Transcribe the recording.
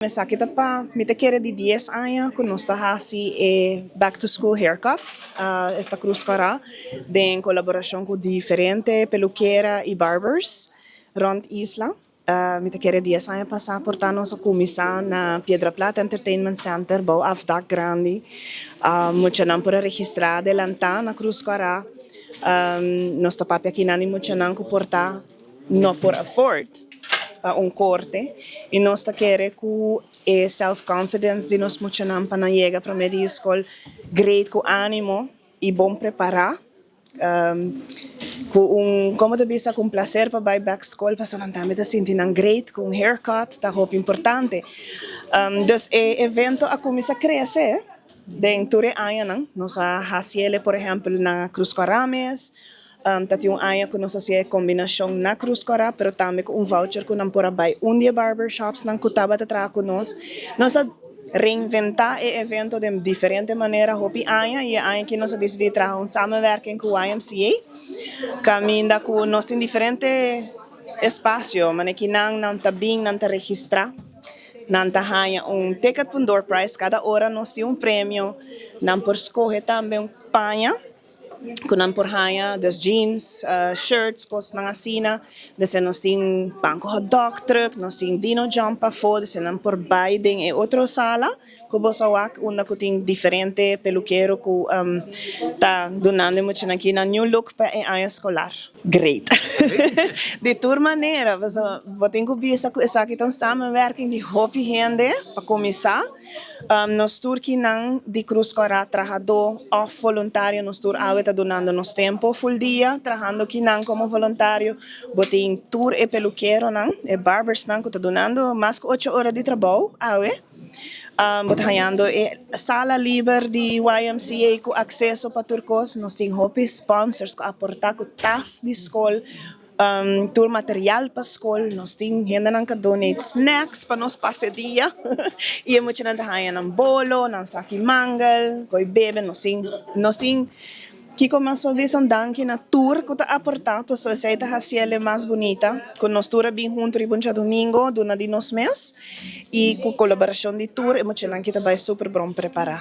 Esaki ta pa, mi ta kere, di 10 aña ku nos ta hasi e Back to School Haircuts, esta Cruz Cora, den kolaborashon ku diferente pelukera i barbers rond isla. Mi ta kere 10 aña pasá por ta nos a kuminsá na Piedra Plata Entertainment Center, bou afdak grandi. Muchanan por a registrá adelantá na Cruz Cora. Nos ta papia akinan di muchanan ku por ta no por afford pa un korte i nos ta kere ku e self confidence di nos muchanan pa nan yega promé di skol great, ku ánimo i bon prepará, ku un, komo ta bisa, ku un plaser pa bai back skol, pasobra nan tambe ta sinti nan great ku un haircut ta hopi importante. Dus e evento a kuminsá krese den tur e añanan. Nos a hasiele, por ehèmpel, na Cruz Cora mes. Ta tin un aña ku nos hasié kombinashon na Cruz Cora, pero tambe ku un voucher ku nan por a bai un di e barbershops nan ku tabata traha ku nos. Nos a reinventá e evento den diferente manera hopi aña i e aña aki nos a disidí traha un samenwerking ku YMCA, kaminda ku nos tin diferente espasio, manera ki nan ta bin, nan ta registrá. Nan ta haña un ticket pa un door prize, kada ora nos tin un premio, nan por skohe tambe un paña ku nan por haña, dus jeans, shirts, kosnan asina. Dus nos tin banko hot dog truck, nos tin dino jump pafó, dus nan por bai den e otro sala ku bo sa wak, unda ku tin diferente pelukero ku ta dunando muchanan aki nan new look pa e aña eskolar. Great. Di tur manera, bo tin ku bisa ku esaki ta un samenwerking di hopi hende pa kuminsá. Nos tur kinan di Cruz Cora, trahadó òf voluntario, nos tur awe ta dunando nos tempu full dia trahando kinan komo voluntario. Bo tin tur e pelukeronan, e barbersnan ku ta dunando mas ku 8 ora di trabou awe. Bo ta hañando e sala liber di YMCA ku akseso pa tur kos. Nos tin hopi sponsors ku aportá ku tas di skol, tur material pa skol. Nos tin hendenan ku donate snacks pa nos pasa e dia. I e muchanan ta haña nan bolo, nan saki mangel, koi bebe. Nos tin kiko mas por bisa, un danki na tur ku ta aportá, pasobra esei ta hasié mas bunita ku nos tur a bin huntu riba un djadumingu duna di nos mes i ku kolaborashon di tur e muchanan ki ta bai super bon prepará.